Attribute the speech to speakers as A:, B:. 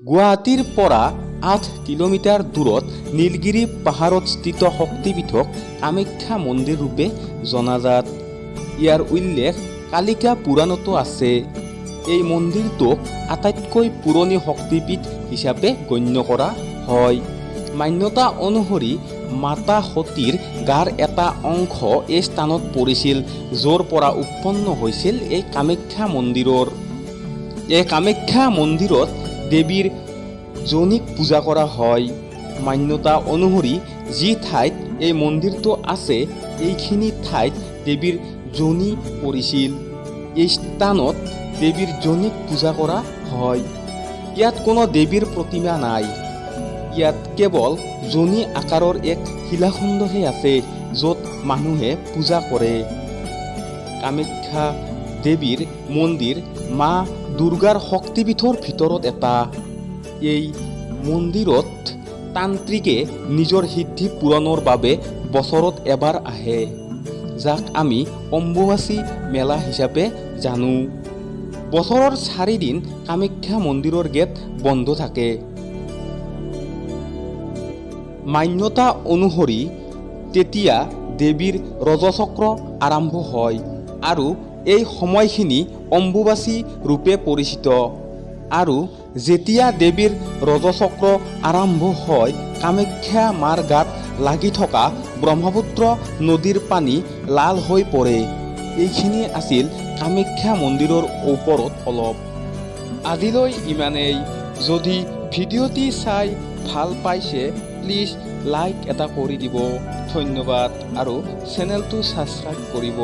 A: গুৱাহাটীৰ পৰা 8 কিলোমিটাৰ দূৰত নীলগিৰি পাহাৰত স্থিত শক্তিপীঠক কামাখ্যা মন্দিৰ ৰূপে জনাজাত। ইয়াৰ উল্লেখ কালিকা পুৰাণতো আছে। এই মন্দিৰটোক আটাইতকৈ পুৰণি শক্তিপীঠ হিচাপে গণ্য কৰা হয়। মান্যতা অনুসৰি মাতা সতীৰ গাৰ এটা অংশ এই স্থানত পৰিছিল, য'ৰ পৰা উৎপন্ন হৈছিল এই কামাখ্যা মন্দিৰৰ। এই কামাখ্যা মন্দিৰত দেৱীৰ যোনিক পূজা কৰা হয়। মান্যতা অনুসৰি যি ঠাইত এই মন্দিৰটো আছে, এইখিনি ঠাইত দেৱীৰ যোনি পৰিছিল। এই স্থানত দেৱীৰ যোনিক পূজা কৰা হয়। ইয়াত কোনো দেৱীৰ প্ৰতিমা নাই। ইয়াত কেৱল যোনি আকাৰৰ এক শিলাখণ্ডহে আছে, য'ত মানুহে পূজা কৰে। কামাখ্যা দেৱীৰ মন্দিৰ মা দুৰ্গাৰ শক্তিপীঠৰ ভিতৰত এটা। এই মন্দিৰত তান্ত্ৰিকে নিজৰ সিদ্ধি পূৰণৰ বাবে বছৰত এবাৰ আহে, যাক আমি অম্বুবাচী মেলা হিচাপে জানো। বছৰৰ 4 দিন কামাখ্যা মন্দিৰৰ গেট বন্ধ থাকে। মান্যতা অনুসৰি তেতিয়া দেৱীৰ ৰজচক্ৰ আৰম্ভ হয় আৰু এই সময়খিনি অম্বুবাচী ৰূপে পৰিচিত। আৰু যেতিয়া দেৱীৰ ৰজচক্ৰ আৰম্ভ হয়, কামাখ্যা মাৰ গাত লাগি থকা ব্ৰহ্মপুত্ৰ নদীৰ পানী লাল হৈ পৰে। এইখিনি আছিল কামাখ্যা মন্দিৰৰ ওপৰত অলপ। আজিলৈ ইমানেই। যদি ভিডিঅ'টি চাই ভাল পাইছে, প্লিজ লাইক এটা কৰি দিব। ধন্যবাদ আৰু চেনেলটো ছাবস্ক্ৰাইব কৰিব।